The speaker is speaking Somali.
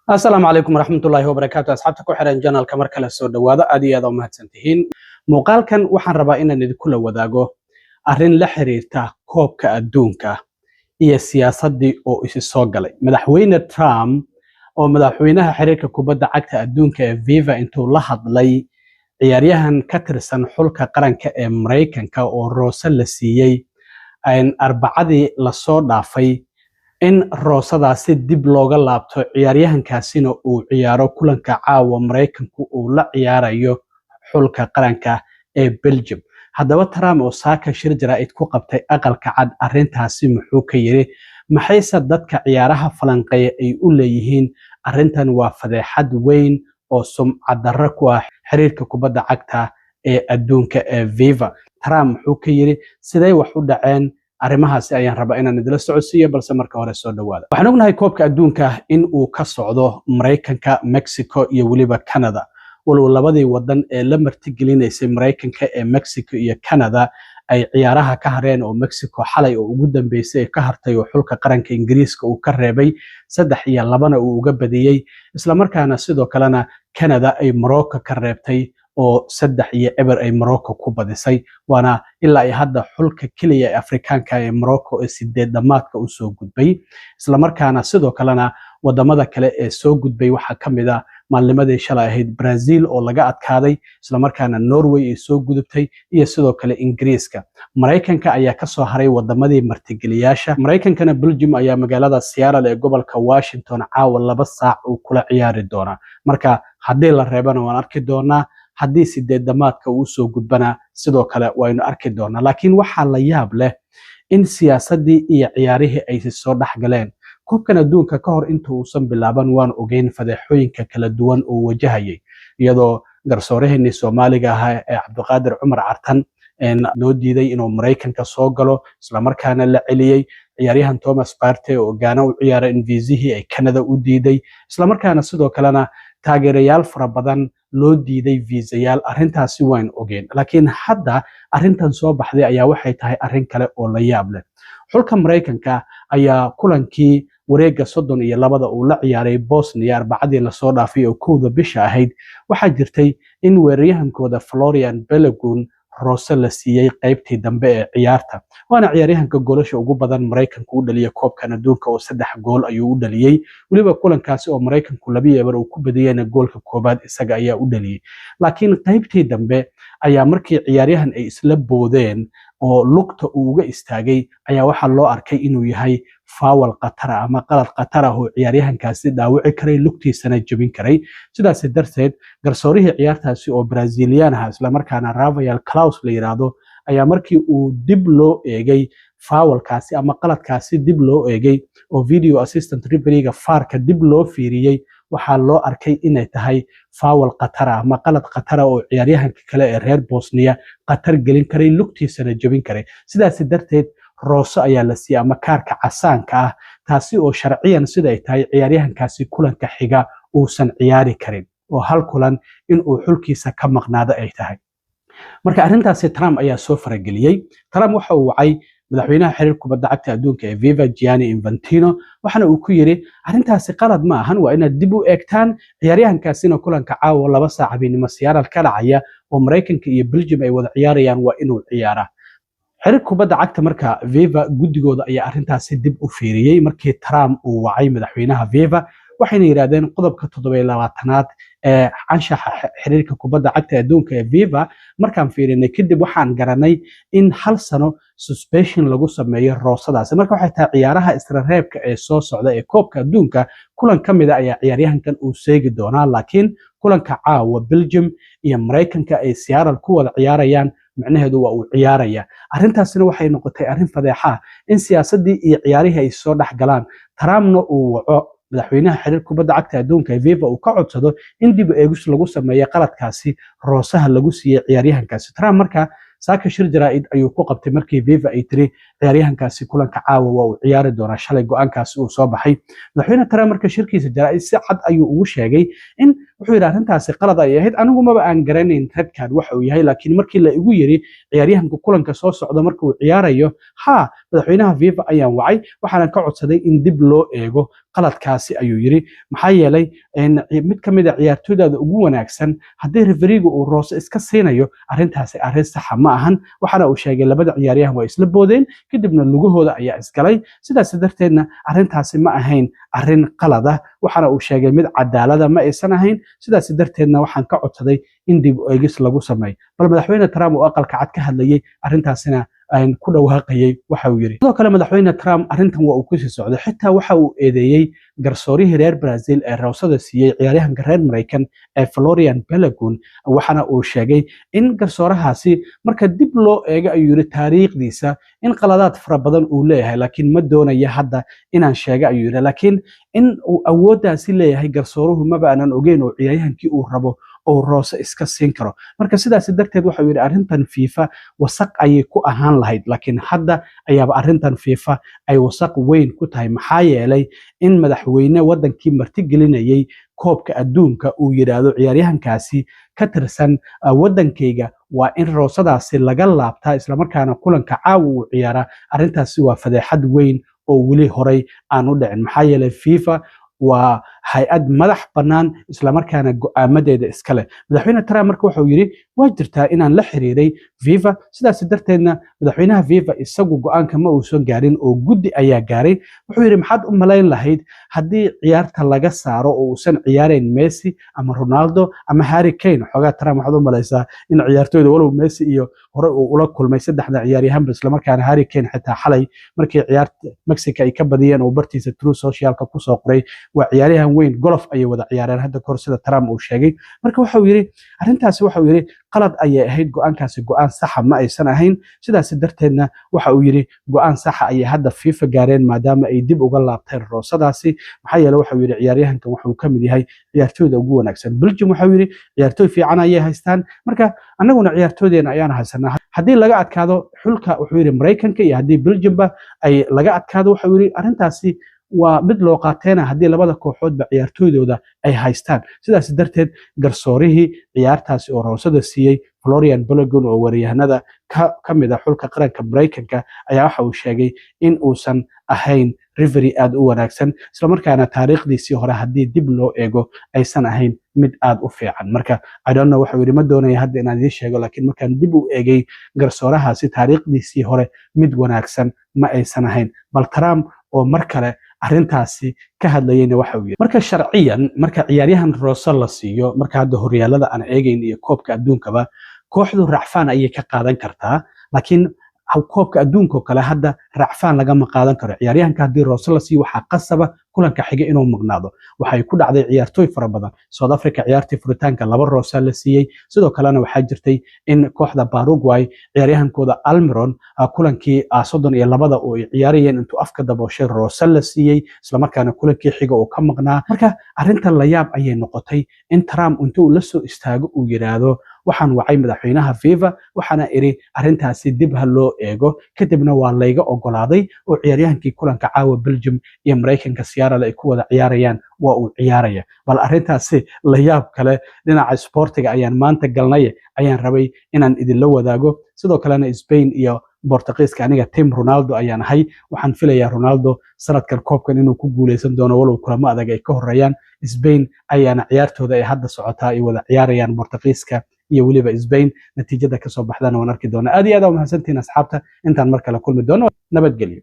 Asalaamu calaykum waraxmatullaahi wabarakaatu. Asxaabta ku xiran channelka, mar kale soo dhowaada. Aad iyo aad u mahadsan tihiin. Muuqaalkan waxaan rabaa inaan idinkula wadaago arrin la xiriirta koobka adduunka iyo siyaasaddii oo isi soo galay. Madaxweyne Trump oo madaxweynaha xiriirka kubadda cagta adduunka ee FIFA intuu la hadlay ciyaaryahan ka tirsan xulka qaranka ee Maraykanka oo roose la siiyey Arbacadii lasoo dhaafay, in roosadaasi dib looga laabto, ciyaaryahankaasina uu ciyaaro kulanka caawa Maraykanku uu la ciyaarayo xulka qaranka ee Belgium. Haddaba Trump oo saaka shir jaraa'id ku qabtay Aqalka Cad, arrintaasi muxuu ka yiri? Maxayse dadka ciyaaraha falanqeeya ay u leeyihiin arrintan waa fadeexad weyn oo sumcad darro ku ah xiriirka kubadda cagta ee adduunka ee FIFA? Trump muxuu ka yiri? Sidee wax u dhaceen? Arrimahaasi ayaan rabaa inaan idila socodsiiyo, balse marka hore soo dhawaada. Waxaan ognahay koobka adduunka in uu ka socdo Maraykanka, Mexico iyo weliba Canada, walow labadii wadan ee la martigelinaysay Maraykanka ee Mexico iyo Canada ay ciyaaraha ka hareen, oo Mexico xalay oo ugu dambeysay ay ka hartay oo xulka qaranka Ingiriiska uu ka reebay, 3-2na uu uga badiyey, islamarkaana sidoo kalena Canada ay Morocco ka reebtay oo 3-0 ay Morocco ku badisay. Waana ilaa ay hadda xulka keliya ee Afrikaanka ee Morocco ee sideed dhamaadka usoo gudbay. Islamarkaana sidoo kalena wadamada kale ee soo gudbay waxaa ka mid ah maalnimadii shalay ahayd Brazil oo laga adkaaday, islamarkaana Norway ay soo gudubtay, iyo sidoo kale Ingiriiska. Maraykanka ayaa kasoo haray wadamadii martigeliyaasha. Maraykankana Belgium ayaa magaalada Seattle ee gobolka Washington caawa 2 saac uu kula ciyaari doonaa. Marka haddii la reebana waan arki doonaa, haddii sideed damaadka uu usoo gudbana sidoo kale waynu arki doonaa. Laakiin waxaa la yaab leh in siyaasaddii iyo ciyaarihii ay soo dhex galeen. Koobkan adduunka ka hor inta uusan bilaaban waan ogeyn fadeexooyinka kala duwan uu wajahayay, iyadoo garsooraheenii Soomaaliga ahaa ee Cabdiqaadir Cumar Cartan loo diiday inuu Maraykanka soo galo, islamarkaana la celiyey. Ciyaaryahan Thomas Partey oo Gaana u ciyaara in viisihii ay Canada u diiday, islamarkaana sidoo kalena taageerayaal fara badan loo diiday viisayaal. Arrintaasi waan ogeyn, laakiin hadda arrintan soo baxday ayaa waxay tahay arrin kale oo la yaab leh. Xulka Maraykanka ayaa kulankii wareegga 32da uu la ciyaaray Bosnia Arbacadii lasoo dhaafay oo 1da bisha ahayd, waxaa jirtay in weeraryahankooda Florian Balogun roose la siiyey qaybtii dambe ee ciyaarta. Waana ciyaaryahanka goolasha ugu badan Maraykanku u dhaliyay koobkan adduunka, oo saddex gool ayuu u dhaliyey. Weliba kulankaasi oo Maraykanku 2-0 uu ku badiyeyna goolka koobaad isaga ayaa u dhaliyey. Laakiin qaybtii dambe ayaa markii ciyaaryahan ay isla boodeen oo lugta uu uga istaagay ayaa waxaa loo arkay inuu yahay foul khatara ama qalad khatar ah oo ciyaaryahankaasi dhaawici karay, lugtiisana jebin karay. Sidaas darteed garsoorihii ciyaartaasi oo Brazilian ah, islamarkaana Rafael Claus la yiraahdo, ayaa markii uu dib loo eegay foulkaasi ama qaladkaasi dib loo eegay oo video assistant refereega VAR-ka dib loo fiiriyey, waxaa loo arkay inay tahay foul khatara ama qalad khatara oo ciyaaryahanka kale ee reer Bosniya khatar gelin karay, lugtiisana jebin karay. Sidaas darteed roose ayaa la siiyey ama kaarka casaanka ah, taasi oo sharciyan sida ay tahay ciyaaryahankaasi kulanka xiga uusan ciyaari karin oo hal kulan inuu xulkiisa ka maqnaado ay tahay. Marka arrintaasi Trump ayaa soo farageliyey. Trump waxa uu wacay madaxweynaha xiriir kubadda cagta adduunka ee FIFA, Gianni Infantino, waxaana uu ku yiri: "Arrintaasi qalad ma ahan, waa inaad dib u eegtaan, ciyaaryahankaasina kulanka caawa 2 saac habeenimo Seattle ka dhacaya oo Maraykanka iyo Belgium ay wada ciyaarayaan waa inuu ciyaaraa." Xiriir kubadda cagta marka FIFA guddigooda ayaa arrintaasi dib u fiiriyey markii Trump uu wacay madaxweynaha FIFA, waxayna yidhahdeen qodobka 27aad ee anshaxa xiriirka kubadda cagta adduunka ee FIFA markaan fiirinay kadib, waxaan garanay in hal sano suspension lagu sameeyo roosadaasi. Marka waxay tahay ciyaaraha israreebka ee soo socda ee koobka adduunka kulan ka mida ayaa ciyaaryahankan uu seegi doonaa, laakiin kulanka caawa Belgium iyo Maraykanka ay Seattle ku wada ciyaarayaan micnaheedu waa uu ciyaaraya. Arrintaasina waxay noqotay arrin fadeexa ah in siyaasaddii iyo ciyaarihii ay soo dhex galaan, Trumpna uu waco madaxweynaha xiriir kubadda cagta adduunka ee FIFA, uu ka codsado in dib u eegis lagu sameeyo qaladkaasi roosaha lagu siiyey ciyaaryahankaasi. Trump marka saaka shir jaraa'id ayuu ku qabtay markii FIFA ay tiri ciyaaryahankaasi kulanka caawa waa uu ciyaari doonaa, shalay go'aankaasi uu soo baxay. Madaxweyne Trump marka shirkiisa jaraa'id si cad ayuu ugu sheegay in wuxuu yidhi arrintaasi qalad ay ahayd, anigu maba aan garanayn red card waxa uu yahay, laakiin markii la igu yiri ciyaaryahanka kulanka soo socda marka uu ciyaarayo, haa, madaxweynaha FIFA ayaan wacay, waxaanan ka codsaday in dib loo eego. Qaladkaasi, ayuu yidhi, maxaa yeelay mid ka mid a ciyaartooydaada ugu wanaagsan haddii refereega uu roose iska siinayo, arrintaasi arrin saxa ma ahan. Waxaana uu sheegay labada ciyaaryahan waa isla boodeen, kadibna lugahooda ayaa isgalay, sidaas darteedna arrintaasi ma ahayn arrin qalad ah. Waxaana uu sheegay mid cadaalada ma aysan ahayn, sidaas darteedna waxaan ka codsaday in dib u eegis lagu sameeyo. Bal Madaxweyne Trump oo Aqalka Cad ka hadlayay, arrintaasina ku dhawaaqayay, waxa uu yidhi. Sidoo kale Madaxweyne Trump arrintan waa uu kusii socday, xitaa waxa uu eedeeyey garsoorihii reer Brazil ee roosada siiyey ciyaaryahanka reer Maraykan ee Florian Balogun. Waxaana uu sheegay in garsoorahaasi marka dib loo eego, ayuu yidhi, taariikhdiisa in qaladaad fara badan uu leeyahay, laakiin ma doonaya hadda inaan sheego, ayuu yidhi, laakiin in uu awooddaasi leeyahay garsooruhu maba aanan ogeyn oo ciyaaryahankii uu rabo oo roose iska siin karo. Marka sidaas darteed waxau yidhi arrintan FIFA wasaq ayay ku ahaan lahayd, laakiin hadda ayaaba arrintan FIFA ay wasaq weyn ku tahay, maxaa yeelay in madaxweyne waddankii martigelinayay Koobka Adduunka uu yidhaahdo ciyaaryahankaasi ka tirsan waddankayga waa in roosadaasi laga laabtaa, islamarkaana kulanka caawa uu ciyaaraa, arrintaasi waa fadeexad weyn oo weli horay aan u dhicin, maxaa yeelay FIFA waa hay'ad madax bannaan, islamarkaana go'aamadeeda iska leh. Madaxweyne Trump marka wuxuu yidhi waa jirtaa inaan la xiriiray FIFA, sidaas darteedna madaxweynaha FIFA isagu go'aanka ma uusan gaarin oo guddi ayaa gaaray. Wuxuu yidhi, maxaad u malayn lahayd haddii ciyaarta laga saaro oo uusan ciyaarayn Messi ama Ronaldo ama Harry Kane? Xoogaa Trump waxaad u malaysaa in ciyaartooyda, walow Messi iyo hore uu ula kulmay saddexda ciyaaryahanba, islamarkaana Harry Kane xitaa xalay markii ciyaarta Mexico ay ka badiyeen oo bartiisa Truth Socialka kusoo qoray waa ciyaaryahan weyn, golf ayay wada ciyaareen hadda kahor, sida Trump uu sheegay. Marka waxau yidhi arrintaasi, waxau yidhi, qalad ayay ahayd, go'aankaasi go'aan saxa ma aysan ahayn. Sidaas darteedna waxa uu yidhi go'aan saxa ayay hadda FIFA gaareen maadaama ay dib uga laabteen roosadaasi, maxaa yeele waxau yidhi ciyaaryahankan wuxuu ka mid yahay ciyaartooyda ugu wanaagsan. Belgium, waxau yidhi, ciyaartooy fiican ayay haystaan, marka annaguna ciyaartooydeena ayaan haysanaa. Haddii laga adkaado xulka, wuxuu yidhi, Maraykanka iyo haddii Belgiumba ay laga adkaado, waxau yidhi arrintaasi waa mid loo qaateena haddii labada kooxoodba ciyaartooydooda ay haystaan. Sidaas darteed garsoorihii ciyaartaasi oo roosada siiyey Florian Balogun oo waryahanada ka mid a xulka qaranka Maraykanka ayaa waxa uu sheegay in uusan ahayn referee aad u wanaagsan, islamarkaana taariikhdiisii hore haddii dib loo eego aysan ahayn mid aad u fiican. Marka I don't know, waxuu yidhi, ma doonaya hadda inaan idiin sheego, laakiin markaan dib u eegay garsoorahaasi taariikhdiisii hore mid wanaagsan ma aysan ahayn. Bal Trump oo mar kale arrintaasi ka hadlayeyna waxa uu yidhi. Marka sharciyan, marka ciyaaryahan roose la siiyo, marka hadda horyaalada aan eegayn iyo Koobka Adduunkaba, kooxdu racfaan ayay ka qaadan kartaa, laakiin Koobka Adduunka oo kale hadda racfaan lagama qaadan karo. Ciyaaryahanka haddii roose la siiyo, waxaa qasaba kulanka xiga inuu maqnaado. Waxay ku dhacday ciyaartooy fara badan. South Africa ciyaartii furitaanka laba roosa la siiyey. Sidoo kalena waxaa jirtay in kooxda Paraguay ciyaaryahankooda Almiron kulankii 32-da oo ay ciyaarayeen intuu afka dabooshay roose la siiyey, islamarkaana kulankii xiga uu ka maqnaa. Marka arrintan la yaab ayay noqotay in Trump intuu la soo istaago uu yidhaahdo waxaan wacay madaxweynaha FIFA, waxaana iri arrintaasi dib ha loo eego, kadibna waa layga ogolaaday oo ciyaaryahankii kulanka caawa Belgium iyo Maraykanka Seattle ay ku wada ciyaarayaan waa uu ciyaaraya. Bal arrintaasi la yaab kale dhinaca sportiga ayaan maanta galnay ayaan rabay inaan idinla wadaago. Sidoo kalena Spain iyo Bortugiiska, aniga team Ronaldo ayaan ahay. Waxaan filayaa Ronaldo sanadkan koobkan inuu ku guuleysan doono, walow kulamo adag ay ka horeeyaan. Spain ayaana ciyaartooda ay hadda socotaa, ay wada ciyaarayaan Bortugiiska iyo weliba Spain. Natiijada kasoo baxdana waan arki doonaa. Aad iyo aad aa umahadsantihiin asxaabta, intaan mar kale kulmi doono, nabadgelyo.